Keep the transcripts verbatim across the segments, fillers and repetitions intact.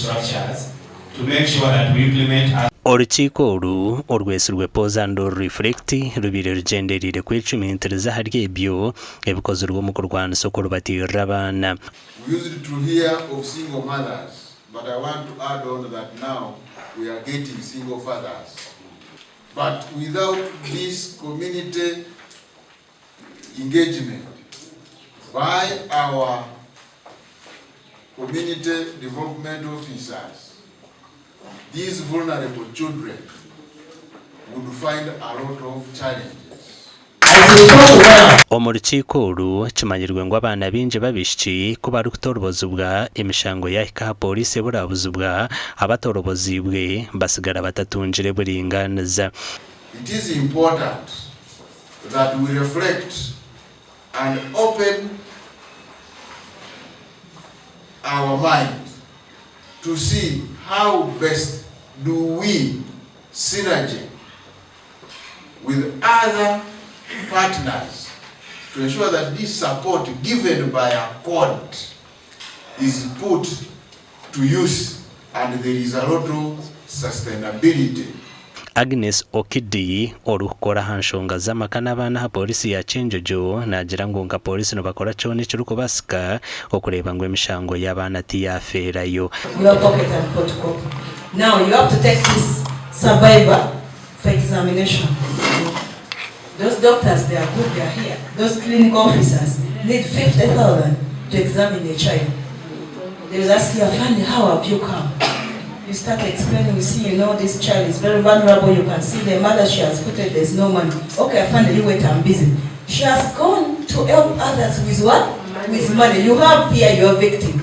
structures to make sure that we implement as Orukiiko oru orwesirwe Pause and Reflect rubaire rugenderiire kwecumintiriza ahari ebyo ebikozirwe omu kurwanisa okurubatiirira abaana. We used to hear of single mothers, but I want to add on that now we are getting single fathers. But without this community engagement by our community development officers, these vulnerable children would find a lot of challenges. Omu rukiiko oru, kimanyirwe ngu abaana baingi b'abaishiki ku barikutorobozibwa, emishango yaahika ha pooriisi eburabuzibwa, abatoroboziibwe basigara batatungire buringaaniza. It is important that we reflect and open our mind to see how best do we synergy with other partners to ensure that this support given by a court is put to use and there is a lot of sustainability. Agnes Okidi, orikukora aha nshonga z'amaka n'abaana ha pooriisi ya Kyenjojo, naagira ngu nka pooriisi nibakora kyona ekirikubasika okureeba ngu emishango y'abaana tiyaafeerayo. Your pocket and photocopy. Now you have to take this survivor for examination. Those doctors, they are good, they are here. Those clinical officers need fifty thousand to examine a child. They will ask you, "Afande, how have you come?" You start explaining, "You see, you know, this child is very vulnerable. You can see the mother, she has footed, there's no money." "Okay, Afande, you wait, I'm busy." She has gone to help others with what? With money. You have here your victim.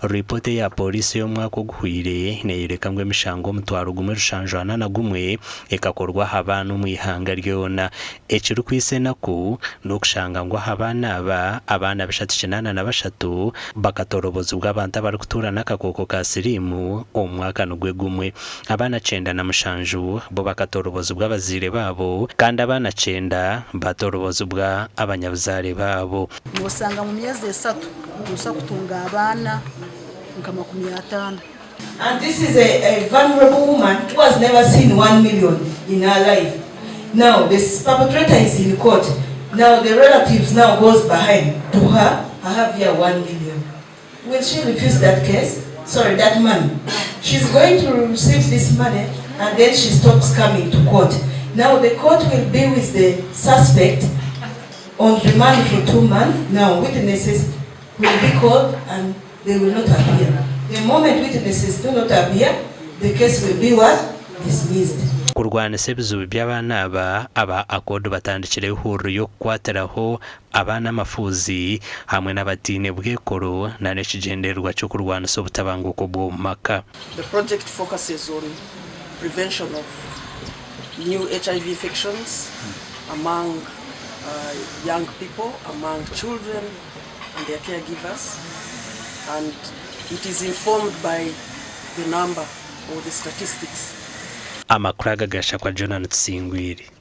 Ripoota eya pooriisi y'omwaka oguhwire neeyoleka ngu emishango omutwaro gumwe rushanju ana na gumwe ekakorwa aha baana omu ihanga ryona. Ekirikwitsa enaku n'okushanga ngu aha baana aba, abaana bishatu kinaana na bashatu bakatorobozibwa abantu abarikutuura n'akakooko ka siriimu omu mwaka nugwe gumwe. Abaana kyenda na mushanju bo bakatorobozibwa abazaire baabo, kandi abaana kyenda batorobozibwa abanyabuzaare baabo. Noosanga mu myezi esatu, noosa kutunga abaana nka makumi ataano. And this is a, a vulnerable woman who has never seen one million in her life. Now, this perpetrator is in court. Now, the relatives now goes behind to her, "I have here one million." Will she refuse that case? Sorry, that money. She's going to receive this money and then she stops coming to court. Now, the court will be with the suspect on remand for two months. Now, witnesses will be called and they will not appear. The moment witnesses do not appear, the case will be what? Dismissed. Kurwanisa ebizibu by'abaana aba, aba ACORD batandikire ihuriro y'okukwatiraho abaana amafuuzi hamwe n'abataine bwekoro, na n'ekigendererwa ky'okurwanisa obutabanguko bw'omu maka. The project focuses on prevention of new H I V infections among, uh, young people, among children and their caregivers, and it is informed by the number or the statistics. Amakuru aga gashakwa Jonah Tusingwire.